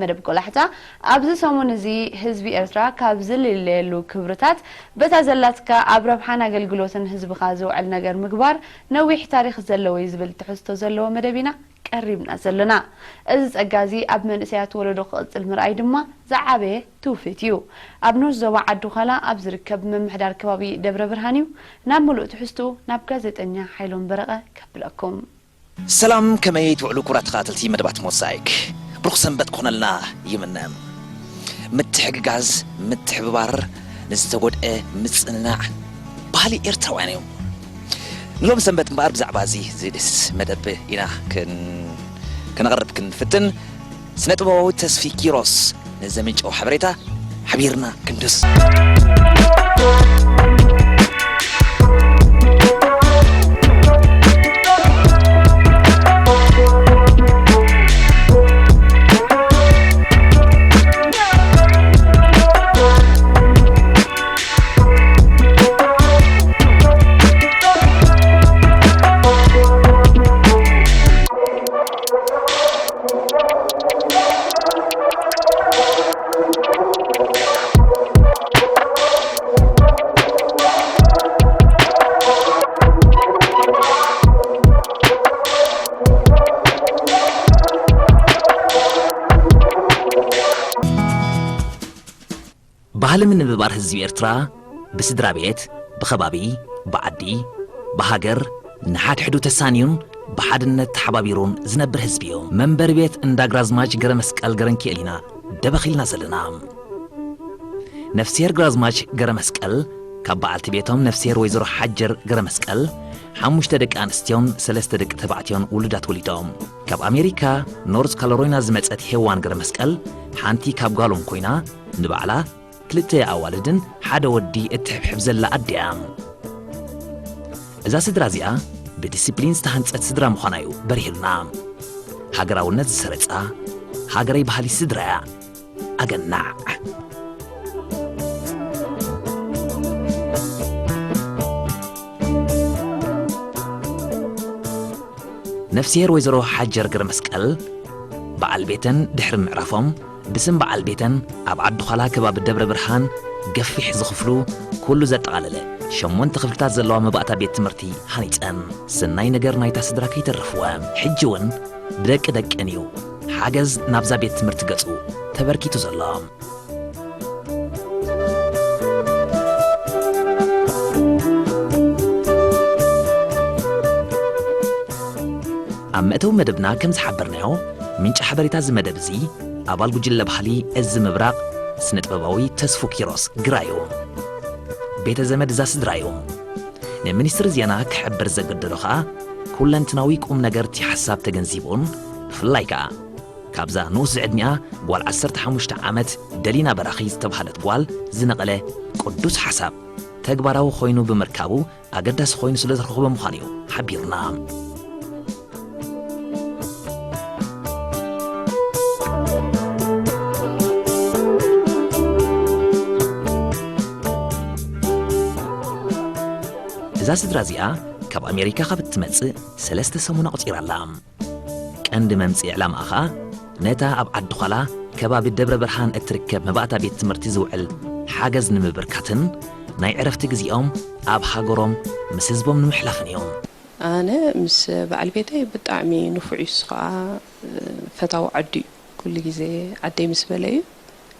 መደብ ቆላሕታ፣ ኣብዚ ሰሙን እዚ ህዝቢ ኤርትራ ካብ ዝልለየሉ ክብርታት፣ በታ ዘላትካ ኣብ ረብሓን ኣገልግሎትን ህዝብኻ ዝውዕል ነገር ምግባር ነዊሕ ታሪኽ ዘለዎ እዩ ዝብል ትሕዝቶ ዘለዎ መደብ ኢና ቀሪብና ዘለና። እዚ ጸጋ እዚ ኣብ መንእሰያት ወለዶ ክቕጽል ምርኣይ ድማ ዝዓበየ ትውፊት እዩ። ኣብ ንኡስ ዞባ ዓዲ ዃላ ኣብ ዝርከብ ምምሕዳር ከባቢ ደብረ ብርሃን እዩ። ናብ ምሉእ ትሕዝትኡ ናብ ጋዜጠኛ ሓይሎም በረቐ ከብለኩም። ሰላም፣ ከመይ ትውዕሉ ክቡራት ተኸታተልቲ መደባት ሞዛይክ? ብሩኽ ሰንበት ክኾነልና ይምነ። ምትሕግጋዝ፣ ምትሕብባር፣ ንዝተጎድአ ምጽንናዕ ባህሊ ኤርትራውያን እዩ። ንሎም ሰንበት እምበኣር ብዛዕባ እዚ ዝድህስስ መደብ ኢና ክን-፣ ከነቕርብ ክንፍትን። ስነ ጥበባዊ ተስፊ ኪሮስ ንዘምንጨው ሓበሬታ ሓቢርና ክንድስ። ባህሊ ምንብባር ህዝቢ ኤርትራ ብስድራ ቤት፣ ብኸባቢ፣ ብዓዲ፣ ብሃገር፣ ንሓድሕዱ ተሳንዩን ብሓድነት ተሓባቢሩን ዝነብር ህዝቢ እዩ። መንበሪ ቤት እንዳ ግራዝማች ገረመስቀል ገረንኪኤል ኢና ደበኽ ኢልና ዘለና። ነፍስሄር ግራዝማች ገረመስቀል ካብ በዓልቲ ቤቶም ነፍስሄር ወይዘሮ ሓጀር ገረመስቀል ሓሙሽተ ደቂ ኣንስትዮን ሰለስተ ደቂ ተባዕትዮን ውሉዳት ወሊዶም። ካብ ኣሜሪካ ኖርዝ ካሮላይና ዝመጸት ሄዋን ገረመስቀል ሓንቲ ካብ ጓሎም ኮይና፣ ንባዕላ ክልተ ኣዋልድን ሓደ ወዲ እትሕብሕብ ዘላ ኣደ እያ። እዛ ስድራ እዚኣ ብዲሲፕሊን ዝተሃንጸት ስድራ ምዃና እዩ በሪህልና። ሃገራውነት ዝሰረጻ ሃገረይ ባህሊ ስድራ እያ። ኣገናዕ። ነፍስሄር ወይዘሮ ሓጀር ገረመስቀል በዓል ቤተን ድሕሪ ምዕራፎም ብስም በዓል ቤተን ኣብ ዓዲ ዃላ ከባቢ ደብረ ብርሃን ገፊሕ ዝኽፍሉ ኩሉ ዘጠቓለለ ሸሞንተ ክፍልታት ዘለዋ መባእታ ቤት ትምህርቲ ሃኒጸን። ሰናይ ነገር ናይታ ስድራ ከይተርፍወ፣ ሕጂ እውን ብደቂ ደቀን እዩ ሓገዝ ናብዛ ቤት ትምህርቲ ገጹ ተበርኪቱ ዘሎ። ኣብ መእተዊ መደብና ከም ዝሓበርናዮ፣ ምንጪ ሓበሬታ እዚ መደብ እዚ ኣባል ጉጅለ ባህሊ እዚ ምብራቕ ስነ ጥበባዊ ተስፉ ኪሮስ ግራ እዩ። ቤተ ዘመድ እዛ ስድራ እዩ። ንሚኒስትሪ ዜና ክሕብር ዘገደዶ ኸኣ ኩለንትናዊ ቁም ነገር እቲ ሓሳብ ተገንዚቡን ብፍላይ ከኣ ካብዛ ንኡስ ዝዕድሚኣ ጓል ዓሰርተ ሓሙሽተ ዓመት ደሊና በራኺ ዝተባህለት ጓል ዝነቐለ ቅዱስ ሓሳብ ተግባራዊ ኮይኑ ብምርካቡ ኣገዳሲ ኮይኑ ስለ ዝረኽቦ ምዃኑ እዩ ሓቢሩና። እዛ ስድራ እዚኣ ካብ ኣሜሪካ ካብ እትመጽእ ሰለስተ ሰሙን ኣቑጺራ ኣላ። ቀንዲ መምጽኢ ዕላማኣ ኸኣ ነታ ኣብ ዓዲ ዃላ ከባቢ ደብረ ብርሃን እትርከብ መባእታ ቤት ትምህርቲ ዝውዕል ሓገዝ ንምብርካትን ናይ ዕረፍቲ ግዜኦም ኣብ ሃገሮም ምስ ህዝቦም ንምሕላፍን እዩ። ኣነ ምስ በዓል ቤተይ ብጣዕሚ ንፉዕ እዩ። እሱ ኸኣ ፈታዊ ዓዱ እዩ። ኩሉ ግዜ ዓደይ ምስ በለ እዩ።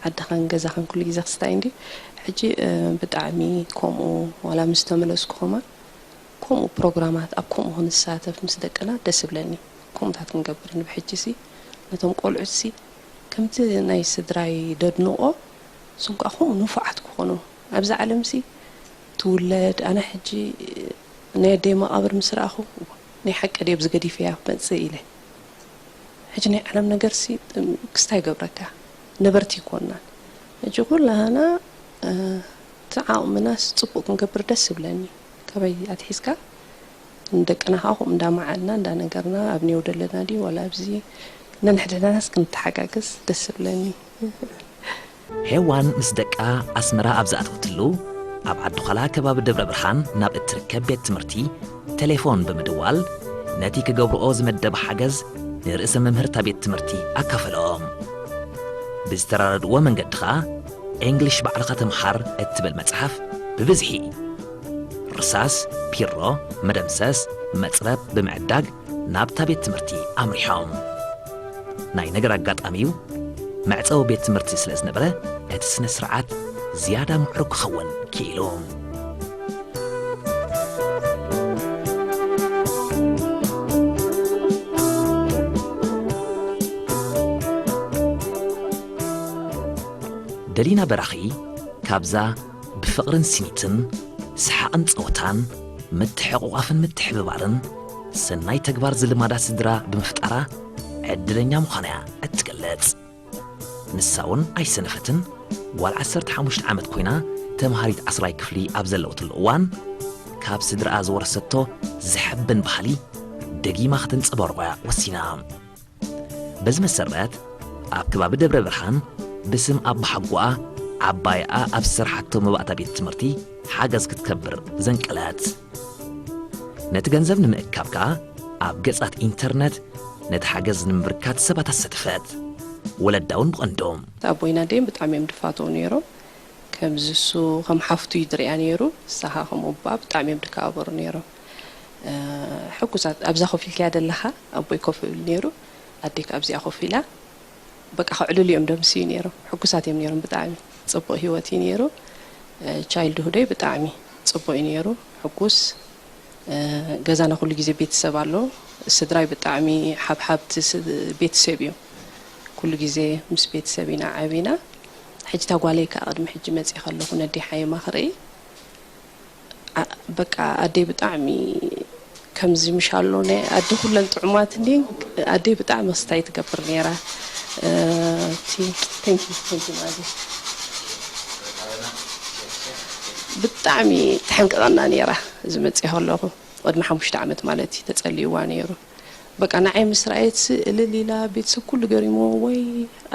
ዓድኻን ገዛኻን ኩሉ ግዜ ክስታይ እንዲ። ሕጂ፣ እ፣ ብጣዕሚ ከምኡ ዋላ ምስ ተመለስኩ ኸማን ከምኡ ፕሮግራማት ኣብ ከምኡ ክንሳተፍ ምስ ደቅና ደስ ይብለኒ። ከምኡታት ክንገብር ንብሕጂ ሲ ነቶም ቆልዑት ሲ ከምቲ ናይ ስድራይ ደድንቆ እሶም ከኣ ከምኡ ንፉዓት ክኾኑ ኣብዚ ዓለም ሲ ትውለድ። ኣነ ሕጂ ናይ ኣደይ መቓብር ምስ ረኣኹ ናይ ሓቂ ድየ ኣብዚ ገዲፈያ ክመጽእ ኢለ። ሕጂ ናይ ዓለም ነገር ሲ ክስታይ ይገብረካ ነበርቲ ይኮናን። ሕጂ ኩላህና፣ እ፣ እቲ ዓቕምናስ ጽቡቕ ክንገብር ደስ ይብለኒ። ካበይ ኣትሒዝካ ንደቅና ኸኣ ከምኡ እንዳመዓልና እንዳነገርና ኣብ ኔው ደለና ድዩ ዋላ ኣብዚ ነንሕድሕድናስ ክንተሓጋገዝ ደስ ይብለኒ። ሄዋን ምስ ደቃ ኣስመራ ኣብ ዝኣተወትሉ ኣብ ዓዲ ዃላ ከባቢ ደብረ ብርሃን ናብ እትርከብ ቤት ትምህርቲ ቴሌፎን ብምድዋል ነቲ ክገብርኦ ዝመደበ ሓገዝ ንርእሰ መምህርታ ቤት ትምህርቲ ኣካፈለኦም። ብዝተራረድዎ መንገዲ ኸኣ፣ እንግሊሽ ባዕልኻ ተምሃር እትብል መጽሓፍ ብብዝሒ፣ ርሳስ፣ ፒሮ፣ መደምሰስ፣ መጽረብ ብምዕዳግ ናብታ ቤት ትምህርቲ ኣምሪሖም። ናይ ነገር ኣጋጣሚ'ዩ፣ መዕጸዊ ቤት ትምህርቲ ስለ ዝነበረ፣ እቲ ስነ ስርዓት ዝያዳ ምዕሩግ ክኸውን ክኢሉ። ደሊና በራኺ ካብዛ ብፍቕርን ስኒትን፣ ሰሓቕን ጸወታን፣ ምትሕቑቓፍን ምትሕብባርን፣ ሰናይ ተግባር ዝልማዳ ስድራ ብምፍጣራ ዕድለኛ ምዃና እያ እትገልጽ። ንሳ እውን ኣይሰነፈትን፣ ጓል ዓሰርተ ሓሙሽተ ዓመት ኮይና ተምሃሪት ዓስራይ ክፍሊ ኣብ ዘለወትሉ እዋን፣ ካብ ስድራኣ ዝወረሰቶ ዘሐብን ባህሊ ደጊማ ከተንጸባርቖ እያ ወሲና። በዚ መሰረት፣ ኣብ ከባቢ ደብረ ብርሃን ብስም ኣባሓጎኣ ዓባይኣ ኣብ ዝሰርሓቶ መባእታ ቤት ትምህርቲ ሓገዝ ክትከብር ዘንቀለት። ነቲ ገንዘብ ንምእካብ ከኣ ኣብ ገጻት ኢንተርነት ነቲ ሓገዝ ንምብርካት ሰባት ኣሳተፈት። ወለዳ እውን ብቐንዱ። ኣቦይን ኣደይን ብጣዕሚ እዮም ድፋተው ነይሮም። ከምዚ እሱ ከም ሓፍቱ እዩ ዝሪኣ ነይሩ፣ ንሳ ኸዓ ከም ኣቦኣ ብጣዕሚ እዮም ድከባበሩ ነይሮም። እ፣ ሕጉሳት፣ ኣብዛ ኮፍ ኢልካያ ዘለኻ ኣቦይ ኮፍ ይብል ነይሩ፣ ኣደይ ከኣ ኣብዚኣ ኮፍ ኢላ፣ በቃ ከዕልሉ እዮም ደምስዩ ነይሮም። ሕጉሳት እዮም ነይሮም ብጣዕሚ። ጽቡቕ ህይወት እዩ ነይሩ። እ፣ ቻይልድሁደይ ብጣዕሚ ጽቡቕ እዩ ነይሩ፣ ሕጉስ። እ፣ ገዛና ኩሉ ግዜ ቤተሰብ ኣሎ። ስድራይ ብጣዕሚ ሓብሓብቲ ስ-፣ ቤተሰብ እዮም። ኩሉ ግዜ ምስ ቤተሰብ ኢና ዓቢና። ሕጂ እታ ጓለይ ከኣ ቅድሚ ሕጂ መጺአ ከለኹ ነዲሓ የማ ክርኢ። ኣ-፣ በቃ ኣደይ ብጣዕሚ ከምዚ ምሽ ኣሎ ናይ ኣደ ኩለን ጥዑማት እንድየን። ኣደይ ብጣዕሚ ክስታይ ትገብር ነይራ። እ፣ ቲ-፣ thank you፣ thank you ማዘር። ብጣዕሚ ትሕንቅቐና ነይራ። እዚ መጺአ ከለኹ ቅድሚ ሓሙሽተ ዓመት ማለት እዩ ተጸልይዋ ነይሩ። በቃ ንዓይ ምስ ረኣየትሲ እልል ኢላ፣ ቤተሰብ ኩሉ ገሪምዎ፣ ወይ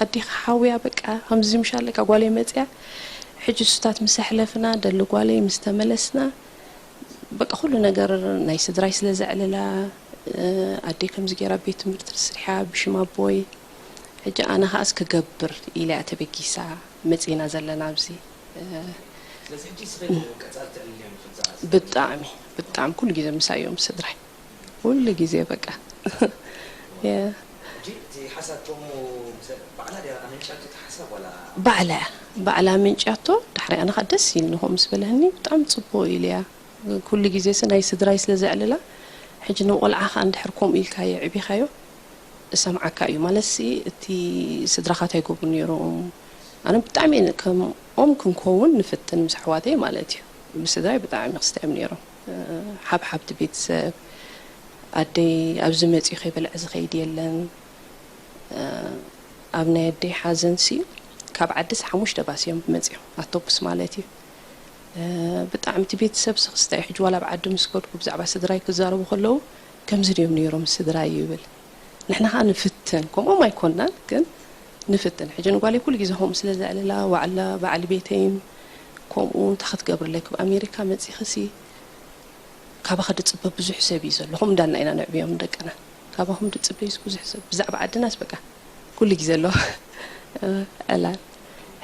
ኣዴኻ ሓውያ፣ በቃ ከምዚ ምሽ ኣለካ ጓለይ መጽያ። ሕጂ እሱታት ምስ ኣሕለፍና፣ ደሊ ጓለይ ምስ ተመለስና፣ በቃ ኩሉ ነገር ናይ ስድራይ ስለ ዘዕልላ፣ እ፣ ኣደይ ከምዚ ገይራ ቤት ትምህርቲ ተስሪሓ ብሽም ኣቦይ፣ ሕጂ ኣነ ከኣስ ክገብር ኢላ እያ ተበጊሳ መጺና ዘለና ኣብዚ። እ፣ ስለዚ ሕጂ ንስኺ ቀጻሊ ተዕልልዮም ኢኺ ብዛዕባ ስድራ? ብጣዕሚ፣ ብጣዕሚ ኩሉ ግዜ ምሳይ እዮም ስድራይ። ኩሉ ግዜ በቃ። የ-፣ ሕጂ እቲ ሓሳብ ከምኡ ምስ-፣ ባዕላ ድያ ኣመንጭያቶ እቲ ሓሳብ ዋላ? ባዕላ፣ ባዕላ ኣመንጭያቶ። ዳሕሪ ኣነ ኸኣ ደስ ኢልኒ ከምኡ ምስ በለኒ ብጣዕሚ ጽቡቕ ኢለያ። ኩሉ ግዜሲ ናይ ስድራይ ስለ ዘዕልላ፣ ሕጂ ንቖልዓ ኸኣ እንድሕር ከምኡ ኢልካዮ ኣዕቢኻዮ፣ እሰምዓካ እዩ። ማለትሲ እቲ ስድራኻ እንታይ ይገብሩ ነይሮም? ኣነ ብጣዕሚ እየ ን-፣ ከምኦም ክንከውን ንፍትን ምስ ኣሕዋተይ ማለት እዩ። ብስድራይ ብጣዕሚ ክስታይ እዮም ነይሮም። እ፣ ሓብሓብቲ ቤተሰብ፣ ኣደይ ኣብዚ መጺኡ ከይበልዐ ዝኸይድ የለን። እ፣ ኣብ ናይ ኣደይ ሓዘንሲ ካብ ዓድስ ሓሙሽተ ባስ እዮም መጺኦም፣ ኣውቶቡስ ማለት እዩ። እ፣ ብጣዕሚ እቲ ቤተሰብሲ ክስታይ እዩ። ሕጂ ዋላ ኣብ ዓዲ ምስ ከድኩ ብዛዕባ ስድራይ ክዛረቡ ከለዉ፣ ከምዚ ድዮም ነይሮም ስድራይ ይብል። ንሕና ኸኣ ንፍትን፣ ከምኦም ኣይኮንናን፣ ግን ንፍትን። ሕጂ ንጓለይ ኩሉ ግዜ ከምኡ ስለ ዘዕልላ፣ ዋዕላ በዓል ቤተይን ከምኡ እንታይ ክትገብርለይ፣ ካብ ኣሜሪካ መጺኽሲ፣ ካባኺ ድጽበ ብዙሕ ሰብ እዩ ዘሎ። ከምኡ እንዳልና ኢና ነዕብዮም ንደቅና። ካባኹም ድጽበዩስ ብዙሕ ሰብ። ብዛዕባ ዓድናስ በቃ ኩሉ ግዜ ኣሎ ዕላል።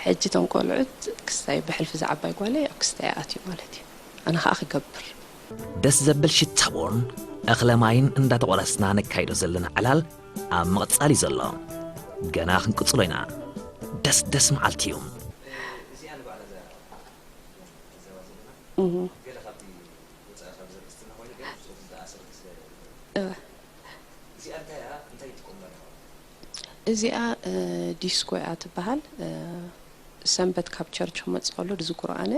ሕጂ እቶም ቆልዑት ክስታይ ብሕልፊ እዛ ዓባይ ጓለይ ኣብ ክስታይ ኣትዩ ማለት እዩ። ኣነ ኸኣ ክገብር። ደስ ዘብል ሽታ ቡን፣ እኽለ ማይን እንዳተቖረስና ነካይዶ ዘለና ዕላል ኣብ ምቕጻል እዩ ዘሎ። ገና ክንቅጽሎ ኢና። ደስ ደስ መዓልቲ እዩ። እዚኣ ንባዕላ እዛ እህ። ገለ ካብቲ ወጻኢ ካብ ዘርእስትና ኮይኑ ገለ ብጾት ዝተኣሰረት ስለ እወ። እዚኣ እንታይ እያ? እንታይ ይጥቀሙላ ነበሩ? እዚኣ፣ እ፣ ዲስኮ እያ ትበሃል። እ፣ ሰንበት ካብ ቸርች ክመጽእ ከሎ ድዝክሮ ኣነ፣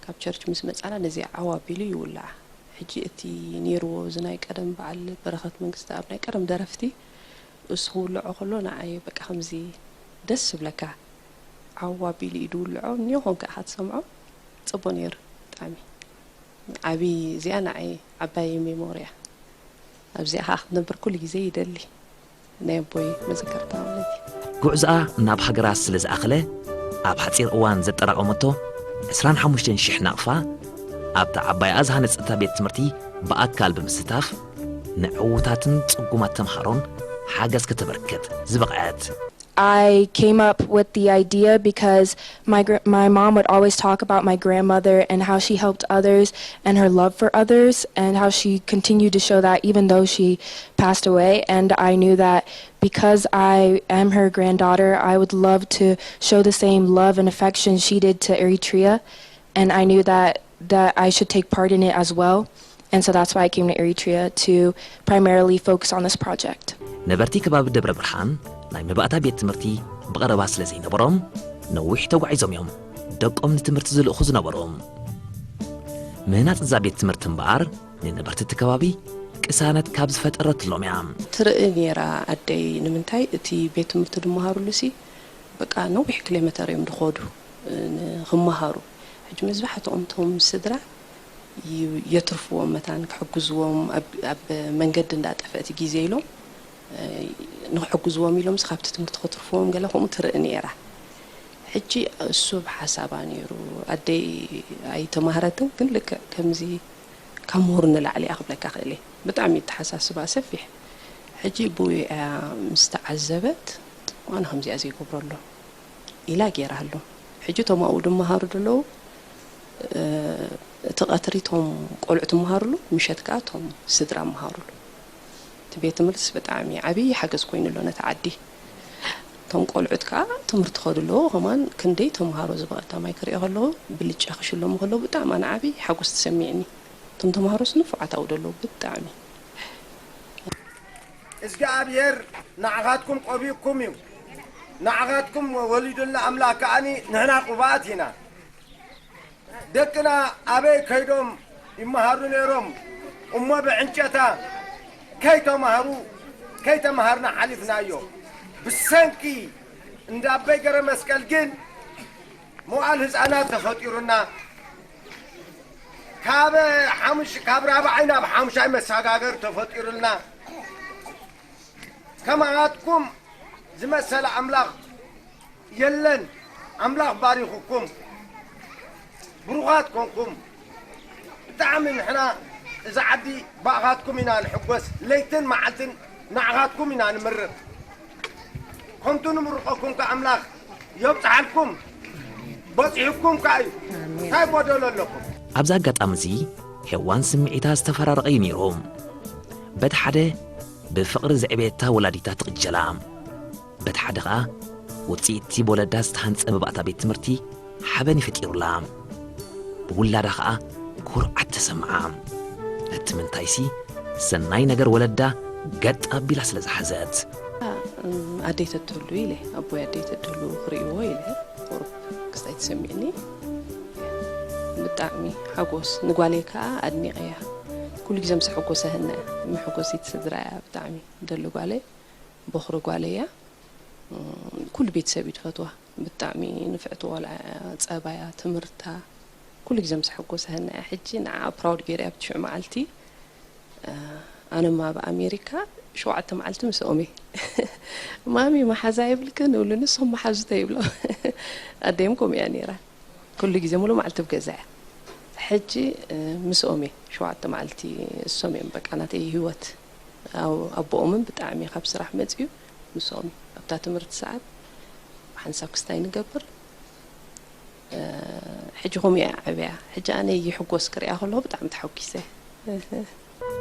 ካብ ቸርች ምስ መጻና ነዚኣ ዓው ኣቢሉ ይውልዓ። ሕጂ እቲ ነይርዎ እዚ ናይ ቀደም በዓል በረኸት መንግስተኣብ ናይ ቀደም ደረፍቲ፣ እሱ ክውልዖ ከሎ ንዓይ በቃ ከምዚ ደስ ዝብለካ ዓው ኣቢሉ እዩ ዝውልዖ። እኒኦ ኮንካ ኢኻ ትሰምዖ። ጽቡቕ ነይሩ ብጣዕሚ። ዓቢ፣ እዚኣ ንዓይ ዓባይ ሜሞሪ እያ። ኣብዚኣ ኸኣ ክትነብር ኩሉ ግዜ ይደሊ። ናይ ኣቦይ መዘከርታ ማለት እዩ። ጉዕዞኣ ናብ ሃገራ ስለ ዝኣኸለ፣ ኣብ ሓጺር እዋን ዘጠራቐመቶ ዕስራን ሓሙሽተን ሽሕ ናቕፋ፣ ኣብታ ዓባይኣ ዝሃነጸታ ቤት ትምህርቲ ብኣካል ብምስታፍ፣ ንዕዉታትን ጽጉማት ተምሃሮን ሓገዝ ከተበርክት ዝበቕዐት። I came up with the idea because my gr- my mom would always talk about my grandmother and how she helped others and her love for others and how she continued to show that even though she passed away. And I knew that because I am her granddaughter, I would love to show the same love and affection she did to Eritrea. And I knew that that I should take part in it as well. And so that's why I came to Eritrea to primarily focus on this project. ነበርቲ ከባቢ ደብረ ብርሃን ናይ መባእታ ቤት ትምህርቲ ብቐረባ ስለ ዘይነበሮም ነዊሕ ተጓዒዞም እዮም ደቆም ንትምህርቲ ዝልእኹ ዝነበሩ። ምህናፅ እዛ ቤት ትምህርቲ እምበኣር ንነበርቲ እቲ ከባቢ ቅሳነት ካብ ዝፈጠረትሎም እያ። ትርኢ ነይራ ኣደይ ንምንታይ እቲ ቤት ትምህርቲ ድመሃሩሉ ሲ በቃ ነዊሕ ኪሎ ሜተር እዮም ድኸዱ ንኽመሃሩ። ሕጂ መብዛሕትኦም እቶም ስድራ የትርፍዎም መታን ክሕግዝዎም ኣብ መንገዲ እንዳጠፍአ እቲ ግዜ ኢሎም ንክሕግዝዎም ኢሎም ካብቲ ትምህርቲ ከትርፍዎም ገለ ከምኡ ትርኢ ነይራ። ሕጂ እሱ ኣብ ሓሳባ ነይሩ። ኣደይ ኣይተማህረትን ግን ልክዕ ከምዚ ካብ ምሁር ንላዕሊ እያ ክብለካ ክእል እየ። ብጣዕሚ ኣተሓሳስባ ሰፊሕ። ሕጂ ብኡ እያ ምስ ተዓዘበት ኣነ ከምዚኣ ዘይገብሮ ኣሎ ኢላ ገይራ ኣሎ። ሕጂ እቶም ኣብኡ ድመሃሩ ዘለዉ እቲ ቀትሪ እቶም ቆልዑ ትመሃሩሉ፣ ምሸት ከኣ እቶም ስድራ መሃሩሉ። እቲ ቤት ትምህርትስ ብጣዕሚ ዓብዪ ሓገዝ ኮይኑ ኣሎ ነቲ ዓዲ። እቶም ቆልዑት ከኣ ትምህርቲ ከዱ ኣለዉ ከማን ክንደይ ተምሃሮ እዚ ብቐዳማይ ክሪኦ ከለኹ ብልጫ ክሽለሙ ከለዉ ብጣዕሚ ኣነ ዓብዪ ሓጎስ ተሰሚዕኒ። እቶም ተምሃሮስ ንፉዓት ኣብኡ ደለዉ ብጣዕሚ። እግዚኣብሔር ንዓኻትኩም ቆቢቕኩም እዩ። ንዓኻትኩም ወሊዱልና ኣምላኽ ከኣኒ ንሕና ቅቡኣት ኢና። ደቅና ኣበይ ከይዶም ይመሃሩ ነይሮም እሞ ብዕንጨታ ከይተማህሩ ከይተማሃርና ሓሊፍናዮ። ብሰንኪ እንዳ ኣበይ ገረ መስቀል ግን መዋል ህፃናት ተፈጢሩና። ካብ ሓሙሽ ካብ ራብዓይ ናብ ሓሙሻይ መሰጋገር ተፈጢሩልና። ከማኻትኩም ዝመሰለ ኣምላኽ የለን። ኣምላኽ ባሪኹኩም ብሩኻት ኮንኩም። ብጣዕሚ ንሕና እዛ ዓዲ ብኣኻትኩም ኢና ንሕጎስ። ለይትን መዓልትን ንዓኻትኩም ኢና ንምርቕ። ከምቱ ንምርቐኩም ከ ኣምላኽ የብፅሓልኩም። በፂሑኩም ከ እዩ። እንታይ ጎደሎ ኣለኩም? ኣብዚ ኣጋጣሚ እዚ ሄዋን ስምዒታ ዝተፈራረቐ እዩ ነይሩ። በቲ ሓደ ብፍቕሪ ዘዕበየታ ወላዲታ ትቕጀላ፣ በቲ ሓደ ኸኣ ውፅኢትቲ ብወለዳ ዝተሃንፀ መባእታ ቤት ትምህርቲ ሓበን ይፈጢሩላ። ብውላዳ ኸኣ ኩርዓት ተሰምዓ። እቲ ምንታይሲ ሰናይ ነገር ወለዳ ገጥ ኣቢላ ስለ ዝሓዘት። ኣደይ ተትህሉ ኢለ ኣቦይ ኣደይ ተትህሉ ክርእይዎ ኢለ ቁሩብ ክስታይ ተሰሚዕኒ። ብጣዕሚ ሓጎስ ንጓለይ ከዓ ኣድኒቐያ። ኩሉ ግዜ ምስ ሕጎሰህና እያ። መሕጎሲት ስድራ እያ ብጣዕሚ ደሊ ጓለይ። ቦኽሪ ጓለይ እያ። ኩሉ ቤተሰብ እዩ ትፈትዋ። ብጣዕሚ ንፍዕቲ ቆልዓ እያ፣ ጸባያ፣ ትምህርታ፣ ኩሉ ግዜ ምስ ሓጎሰህና እያ። ሕጂ ንዓኣ ፕራውድ ገይረ ኣብቲ ሽዑ መዓልቲ ኣነማ ኣብ ኣሜሪካ ሸውዓተ መዓልቲ ምስኦም እየ። ማሚ መሓዛ የብልክን ይብሉ፣ ንሶም መሓዙተ ይብሎ። ኣደይም ከምኡ እያ ነይራ። ኩሉ ግዜ ሙሉ መዓልቲ ኣብ ገዛ እያ። ሕጂ ምስኦም እየ ሸውዓተ መዓልቲ፣ እሶም እዮም በቃ ናተይ ህይወት። ኣቦኦምን ብጣዕሚ ካብ ስራሕ መፅዩ ምስኦም ኣብታ ትምህርቲ ሰዓት ሓንሳብ ክስታይ ንገብር። ሕጂ ከምኡ እያ ዓብያ። ሕጂ ኣነ ይሕጎስ ክሪኣ ከለኹ ብጣዕሚ ተሓጒሰ።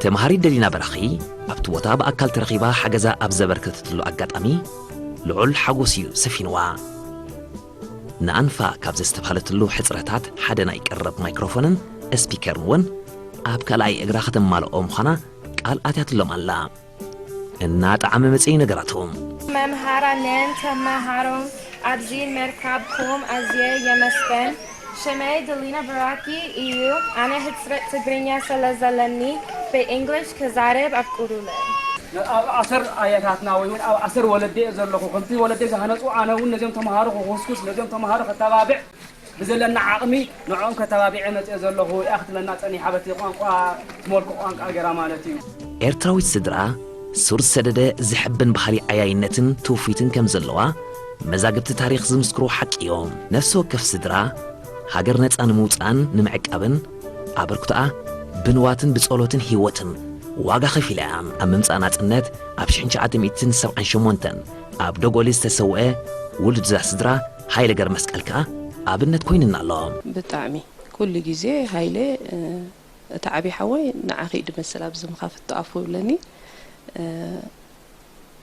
ተምሃሪት ደሊና በራኺ ኣብቲ ቦታ ብኣካል ተረኺባ ሓገዛ ኣብ ዘበርከተትሉ ኣጋጣሚ ልዑል ሓጎስ እዩ ሰፊንዋ። ንኣንፋ ካብ ዘስተብሃለትሉ ሕፅረታት ሓደ ናይ ቀረብ ማይክሮፎንን ስፒከርን እውን ኣብ ካልኣይ እግራ ከተማልኦ ምዃና ቃል ኣትያትሎም ኣላ። እናጠዓመ መፅኢ ነገራቱ። መምሃራንን ተምሃሮን ኣብዚ ምርካብኩም ኣዝየ የመስገን። ሽመይ ድሊና ብራኪ እዩ። ኣነ ሕፅረት ትግርኛ ስለ ዘለኒ ብእንግሊሽ ክዛረብ ኣፍቅዱለይ። ኣብ ኣሰር ኣያታትና ወይ እውን ኣብ ኣሰር ወለደይ እየ ዘለኹ። ከምቲ ወለደይ ዝሃነፁ ኣነ እውን ነዚኦም ተምሃሮ ክኹስኩስ፣ ነዚኦም ተምሃሮ ከተባብዕ ብዘለና ዓቕሚ ንዕኦም ከተባቢዐ መፅየ ዘለኹ እያ ክትብለና ፀኒሓ በቲ ቋንቋ ትመልኮ ቋንቋ ገይራ ማለት እዩ። ኤርትራዊት ስድራ ሱር ዝሰደደ ዘሕብን ባህሊ ዓያይነትን ትውፊትን ከም ዘለዋ መዛግብቲ ታሪኽ ዝምስክሮ ሓቂ እዩ። ነፍሲ ወከፍ ስድራ ሃገር ነጻ ንምውጻእን ንምዕቃብን ኣበርክቶኣ ብንዋትን ብጸሎትን ህይወትን ዋጋ ከፊላ እያ። ኣብ ምምጻእ ናጽነት ኣብ ሽሕን ትሽዓተ ሚእትን ሰብዓን ሸሞንተን ኣብ ደጎሊ ዝተሰውአ ውሉድ እዛ ስድራ ሃይለ ገረመስቀል ከኣ ኣብነት ኮይንና ኣሎ። ብጣዕሚ ኩሉ ግዜ ሃይለ፣ እ፣ እቲ ዓብዪ ሓወይ ንዓኺ እዩ ድመስል ኣብዚ ምኻፍቶ ኣፉ ይብለኒ። እ፣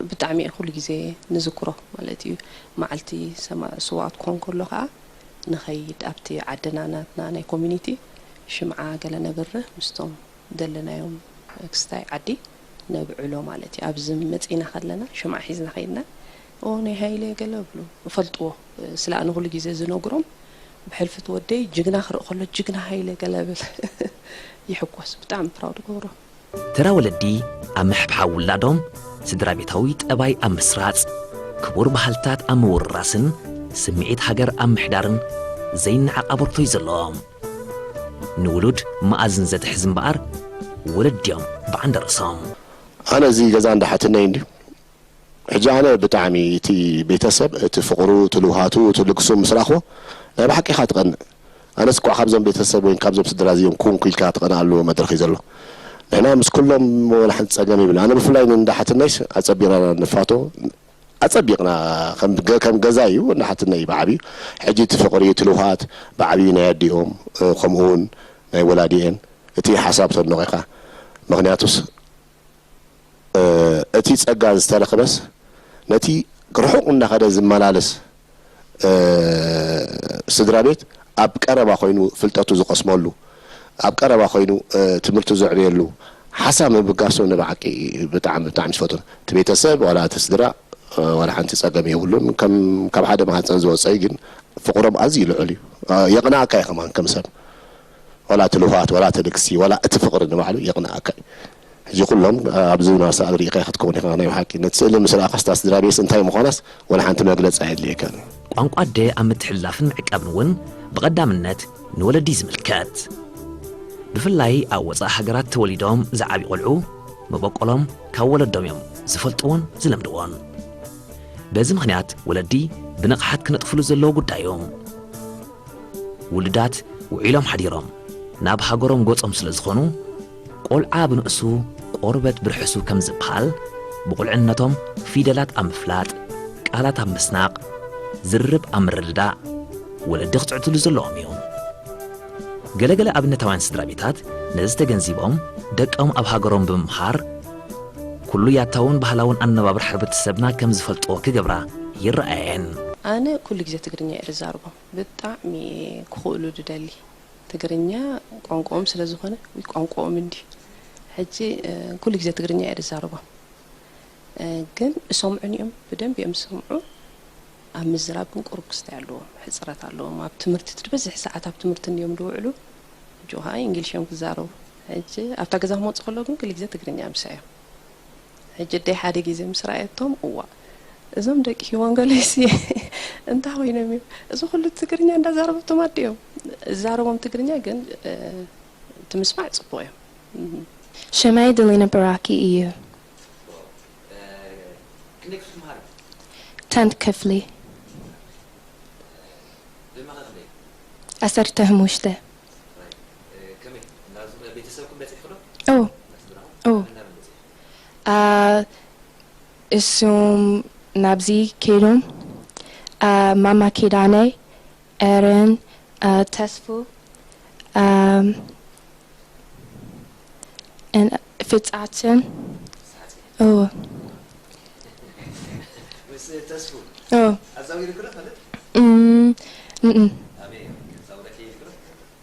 ብጣዕሚ እየ ኩሉ ግዜ ንዝክሮ ማለት እዩ። መዓልቲ ሰማ-፣ ስዋኣት ክኾን ከሎ ከዓ ንኸይድ ኣብቲ ዓድና ናትና ናይ ኮሚኒቲ ሽምዓ ገለ ነብርህ ምስቶም ዘለናዮም ክስታይ ዓዲ ነብዕሎ ማለት እዩ። ኣብዚ መፂና ከለና ሽምዓ ሒዝና ከይድና ኦ ናይ ሃይለ ገለ ብሉ እፈልጥዎ ስለ ኣነ ኩሉ ግዜ ዝነግሮም ብሕልፊ እቲ ወደይ ጅግና ክርኢ ከሎ ጅግና ሃይለ ገለ ብል ይሕጎስ ብጣዕሚ ፕራውድ ገብሮ። ተራ ወለዲ ኣብ ምሕብሓብ ውላዶም ስድራ ቤታዊ ጠባይ ኣብ ምስራጽ፣ ክቡር ባህልታት ኣብ ምውርራስን ስምዒት ሃገር ኣብ ምሕዳርን ዘይነዓቕ ኣበርክቶ እዩ ዘለዎም። ንውሉድ መኣዝን ዘትሕዝ እምበኣር ወለዲ እዮም ብዓንደ ርእሶም። ኣነ እዚ ገዛ እንዳሓትነይ እንድዩ ሕጂ ኣነ ብጣዕሚ እቲ ቤተሰብ እቲ ፍቕሩ እቲ ልውሃቱ እቲ ልግሱ ምስ ረኣኽዎ ናይ ብሓቂ ኢኻ ትቐንእ። ኣነስ እኳ ካብዞም ቤተሰብ ወይ ካብዞም ስድራ እዚኦም ኩንኩ ኢልካ ትቐንኣሉ መድረኽ እዩ ዘሎ። ንሕና ምስ ኩሎም ወላ ሓንቲ ጸገም የብልና። ኣነ ብፍላይ ንእንዳ ሓትነይስ ኣጸቢቕና ንፋቶ ኣጸቢቕና ከም ገ- ከም ገዛ እዩ እንዳ ሓትነይ ብዓብዩ ሕጂ እቲ ፍቕሪ እቲ ልውሃት ብዓብዩ ናይ ኣዲኦም እ፣ ከምኡ እውን ናይ ወላዲኤን እቲ ሓሳብ ተድንቖ ኢኻ። ምኽንያቱስ እቲ ጸጋ ዝተረኽበስ ነቲ ርሑቕ እናኸደ ዝመላለስ ስድራ ቤት ኣብ ቀረባ ኮይኑ ፍልጠቱ ዝቐስመሉ ኣብ ቀረባ ኮይኑ ትምህርቱ ዘዕብየሉ ሓሳብ ምብጋሱ ንብዓቂ ብጣዕሚ ብጣዕሚ ዝፈትዎ እቲ ቤተሰብ ዋላ እቲ ስድራ ዋላ ሓንቲ ጸገም የብሉን። ከም ካብ ሓደ ማህፀን ዝወፀ ግን ፍቕሮም ኣዝዩ ልዑል እዩ። የቕንኣካ እዩ ከማን ከም ሰብ ዋላ እቲ ልውሃት ዋላ እቲ ልግሲ ዋላ እቲ ፍቕሪ ንባዕሉ የቕንኣካ እዩ። ሕጂ ኩሎም ኣብዚ ናሳ ሪኢኻ ክትከውን ኢኻ ናይ ብሓቂ ነቲ ስእሊ ምስ ረኣኻስ እታ ስድራ ቤትስ እንታይ ምዃናስ ዋላ ሓንቲ መግለጺ ኣየድልየካን እዩ። ቋንቋ ኣደ ኣብ ምትሕልላፍን ምዕቃብን እውን ብቐዳምነት ንወለዲ እዩ ዝምልከት። ብፍላይ ኣብ ወጻኢ ሃገራት ተወሊዶም ዝዓብዩ ቆልዑ መበቆሎም ካብ ወለዶም እዮም ዝፈልጥዎን ዝለምድዎን። በዚ ምኽንያት ወለዲ ብንቕሓት ክነጥፍሉ ዘለዎ ጉዳይ እዩ። ውሉዳት ውዒሎም ሓዲሮም ናብ ሃገሮም ገጾም ስለ ዝኾኑ፣ ቆልዓ ብንእሱ ቆርበት ብርሕሱ ከም ዝበሃል፣ ብቑልዕነቶም ፊደላት ኣብ ምፍላጥ፣ ቃላት ኣብ ምስናቕ፣ ዝርርብ ኣብ ምርድዳእ ወለዲ ክጽዕትሉ ዘለዎም እዩ። ገለገለ ኣብነታውያን ስድራ ቤታት ነዚ ተገንዚቦም ደቆም ኣብ ሃገሮም ብምምሃር ኩሉ ያታውን ባህላውን ኣነባብራ ሕብረተሰብና ከም ዝፈልጥዎ ክገብራ ይረኣየን። ኣነ ኩሉ ግዜ ትግርኛ እየ ዝዛርቦም። ብጣዕሚ ክኽእሉ ዝደሊ ትግርኛ ቋንቋኦም ስለ ዝኾነ ወይ ቋንቋኦም እንዲ ሕጂ ኩሉ ግዜ ትግርኛ እየ ዝዛርቦም። ግን እሰምዑን እዮም ብደንብ እዮም ዝሰምዑ። ኣብ ምዝራብ ግን ቁሩብ ክስታይ ኣለዎም፣ ሕፅረት ኣለዎም። ኣብ ትምህርቲ እቲ ዝበዝሕ ሰዓት ኣብ ትምህርቲ እንድዮም ዝውዕሉ። ሕጂ ከዓ እንግሊሽ እዮም ክዛረቡ። ሕጂ ኣብታ ገዛ ክመፁ ከለዉ ግን ኩሉ ግዜ ትግርኛ ምሳይ እዮም። ሕጂ ኣደይ ሓደ ግዜ ምስ ረኣየቶም እዋእ እዞም ደቂ ሂወን ገለይሲ እንታይ ኮይኖም እዮም እዚ ኩሉ ትግርኛ እንዳዛረበቶም ኣዲኦም ዝዛረቦም ትግርኛ ግን እቲ ምስማዕ ፅቡቕ እዮም። ሽመይ ድሊና በራኪ እዩ። ተንት ክፍሊ ዓሰርተ ሓሙሽተ። ኦ ኦ እሱም ናብዚ ከይዶም ማማ ኪዳነይ፣ ኤረን፣ ተስፉ፣ ፍጻችን። ኦ ኦ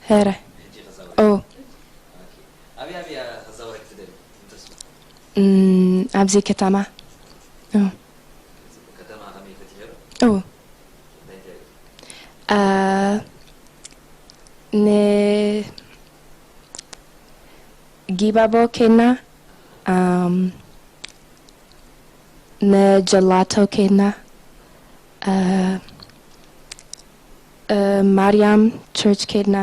ሄረ ኦ ኣብዚ ከተማ። ኦ ንጊባቦ ኬና፣ ንጀላቶ ኬና፣ ማርያም ቸርች ኬድና።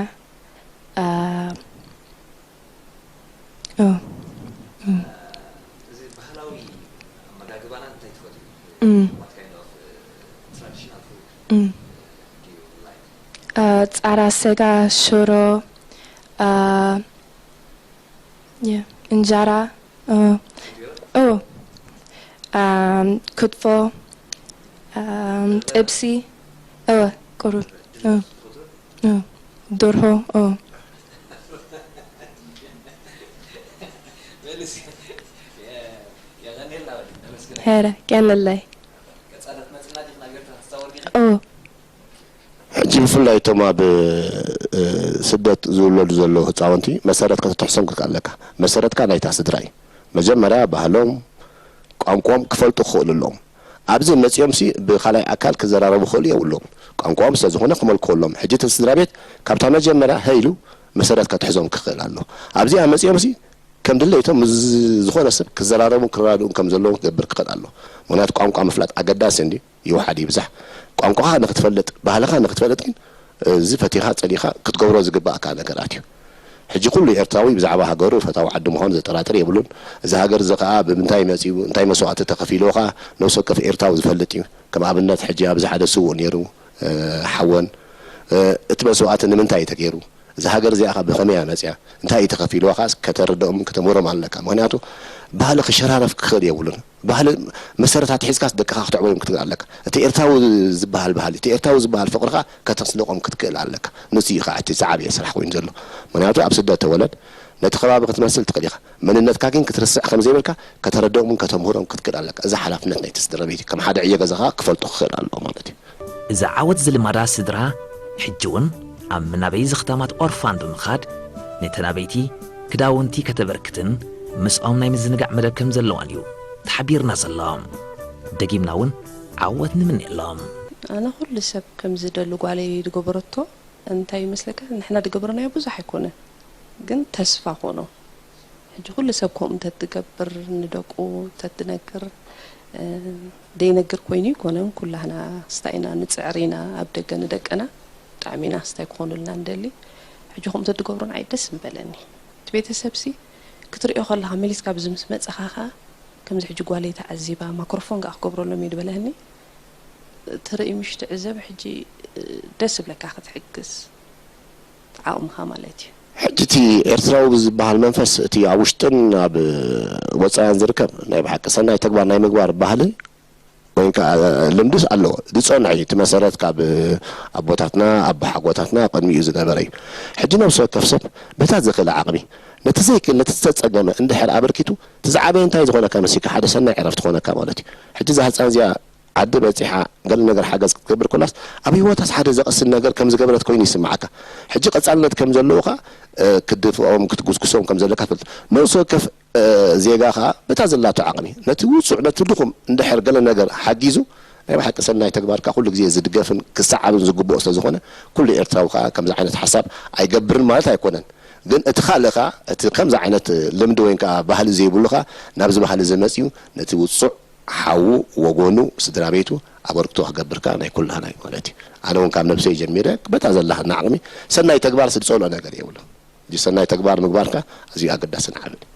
ጻራ ሰጋ ሽሮ፣ እንጀራ፣ ክትፎ፣ ኣም፣ ጥብሲ፣ እወ፣ ቁሩብ፣ እወ፣ እወ፣ ደርሆ፣ እወ። ሄረ፣ ቀንለይ። እወ። ሕጂ ብፍላይ እቶም ኣብ እ፣ ስደት ዝውለዱ ዘለዉ ህፃውንቲ መሰረትካ ተትሕዞም ክትክእል ኣለካ። መሰረትካ ናይታ ስድራ እዩ። መጀመርያ ባህሎም፣ ቋንቋኦም ክፈልጡ ክኽእሉ ኣለዎም። ኣብዚ መፂኦምሲ ብኻልኣይ ኣካል ክዘራረቡ ክኽእሉ የብሎም። ቋንቋኦም ስለዝኾነ ክመልክዎ ኣለዎም። ሕጂ እቲ ስድራ ቤት ካብታ መጀመርያ ሀ ኢሉ መሰረትካ ክሕዞም ክኽእል ኣሎ። ኣብዚኣ መፂኦምሲ ከም ድሌቶም ምስ ዝኾነ ሰብ ክዘራረቡን ክረዳድኡን ከም ዘለዎም ክገብር ክኽእል ኣሎ። ምኽንያቱ ቋንቋ ምፍላጥ ኣገዳሲ እንድዩ። ይውሓድ ይብዛሕ ቋንቋኻ ንክትፈልጥ ባህልኻ ንክትፈልጥ ግን እዚ ፈቲኻ ፀሊኻ ክትገብሮ ዝግባእካ ነገራት እዩ። ሕጂ ኩሉ ኤርትራዊ ብዛዕባ ሃገሩ ፈታዊ ዓዲ ምዃኑ ዘጠራጥር የብሉን። እዚ ሃገር እዚ ከዓ ብምንታይ መፂኡ እንታይ መስዋእቲ ተኸፊልዎ ከዓ ነብሲ ወከፍ ኤርትራዊ ዝፈልጥ እዩ። ከም ኣብነት ሕጂ ኣብዚ ሓደ ስዉእ ነይሩ ሓወን እቲ መስዋእቲ ንምንታይ እዩ ተገይሩ? እዛ ሃገር እዚኣ ከ ብኸመይ እያ መፅያ? እንታይ እዩ ተኸፊልዋ ከ ከተረድኦምን ከተምህሮም ኣለካ። ምኽንያቱ ባህሊ ክሸራረፍ ክኽእል የብሉን። ባህሊ መሰረታት ሒዝካስ ደቅኻ ክተዕብዮም ክትክእል ኣለካ። እቲ ኤርትራዊ ዝበሃል ባህሊ፣ እቲ ኤርትራዊ ዝበሃል ፍቕሪ ከ ከተስንቖም ክትክእል ኣለካ። ንሱ እዩ ከ እቲ ዝዓበየ ስራሕ ኮይኑ ዘሎ። ምኽንያቱ ኣብ ስደት ተወለድ ነቲ ከባቢ ክትመስል ትኽእል ኢኻ። መንነትካ ግን ክትርስዕ ከም ዘይብልካ ከተረድኦምን ከተምህሮም ክትክእል ኣለካ። እዚ ሓላፍነት ናይቲ ስድራ ቤት እዩ። ከም ሓደ ዕዮ ገዛ ከ ክፈልጦ ክኽእል ኣለዎ ማለት እዩ። እዛ ዓወት ዝልማዳ ስድራ ሕጂ እውን ኣብ መናበዪ ዘኽታማት ኦርፋን ብምኻድ ነተን ኣበይቲ ክዳውንቲ ከተበርክትን ምስኦም ናይ ምዝንጋዕ መደብ ከም ዘለዋን እዩ ተሓቢርና ዘሎ። ደጊምና እውን ዓወት ንምነየሎም። ኣነ ኩሉ ሰብ ከም ዝደሊ ጓለይ ዝገበረቶ እንታይ ይመስለካ ንሕና ዝገበርናዮ ብዙሕ ኣይኮነን ግን ተስፋ ኮኖ ሕጂ ኩሉ ሰብ ከምኡ እንተትገብር ንደቁ እንተትነግር ደይነግር ኮይኑ ኣይኮነን ኩላህና ስታይ ኢና ንፅዕር ኢና ኣብ ደገ ንደቅና ብጣዕሚ ኢና ስታይ ክኾኑልና ንደሊ ሕጂ ከምኡ እንተትገብሩ ንዓይ ደስ ምበለኒ እቲ ቤተሰብ ሲ ክትሪኦ ከለኻ መሊስካ ኣብዚ ምስ መፃኻ ከዓ ከምዚ ሕጂ ጓለይ ተዓዚባ ማክሮፎን ከዓ ክገብረሎም እዩ ዝበለኒ ትርኢ ምሽ ትዕዘብ ሕጂ ደስ ዝብለካ ክትሕግዝ ዓቕምኻ ማለት እዩ። ሕጂ እቲ ኤርትራዊ ብዝበሃል መንፈስ እቲ ኣብ ውሽጥን ኣብ ወፃእን ዝርከብ ናይ ብሓቂ ሰናይ ተግባር ናይ ምግባር ባህሊ ወይ ከዓ ልምድስ ኣለዎ ዝፀንዐ እዩ እቲ መሰረት ካብ ኣቦታትና ኣቦሓጎታትና ቅድሚኡ ዝነበረ እዩ ሕጂ ነብሲ ወከፍ ሰብ በታ ዝኽእለ ዓቕሚ ነቲ ዘይክእል ነቲ ዝተፀገመ እንድሕር ኣበርኪቱ እቲ ዝዓበየ እንታይ ዝኾነካ መሲልካ ሓደ ሰናይ ዕረፍቲ ዝኾነካ ማለት እዩ ሕጂ እዛ ህፃን እዚኣ ዓዲ በጺሓ ገለ ነገር ሓገዝ ክትገብር ኮላስ ኣብ ሂወታስ ሓደ ዘቕስን ነገር ከም ዝገበረት ኮይኑ ይስምዓካ። ሕጂ ቀጻልነት ከም ዘለዎ ከኣ ክድፍኦም ክትጉስጉሶም ከም ዘለካ ትፈልጥ። ነብሲ ወከፍ ዜጋ ከኣ በታ ዘላቶ ዓቕሚ ነቲ ውጹዕ ነቲ ድኹም እንድሕር ገለ ነገር ሓጊዙ ናይ ብሓቂ ሰናይ ተግባር ከኣ ኩሉ ግዜ ዝድገፍን ክሰዓብን ዝግብኦ ስለ ዝኾነ ኩሉ ኤርትራዊ ከኣ ከምዚ ዓይነት ሓሳብ ኣይገብርን ማለት ኣይኮነን። ግን እቲ ካልእ ከኣ እቲ ከምዚ ዓይነት ልምዲ ወይ ከኣ ባህሊ ዘይብሉ ከኣ ናብዚ ባህሊ እዚ መጺኡ ነቲ ውጹዕ ሓዉ፣ ወገኑ፣ ስድራ ቤቱ ኣበርክቶ ክገብር ከኣ ናይ ኩላህና እዩ ማለት እዩ። ኣነ እውን ካብ ነብሰይ ጀሚረ በታ ዘላትና ዓቕሚ ሰናይ ተግባር ዝጸልኦ ነገር የብሉን። እዚ ሰናይ ተግባር ምግባር ከኣ ኣዝዩ ኣገዳስን ዓብን እዩ።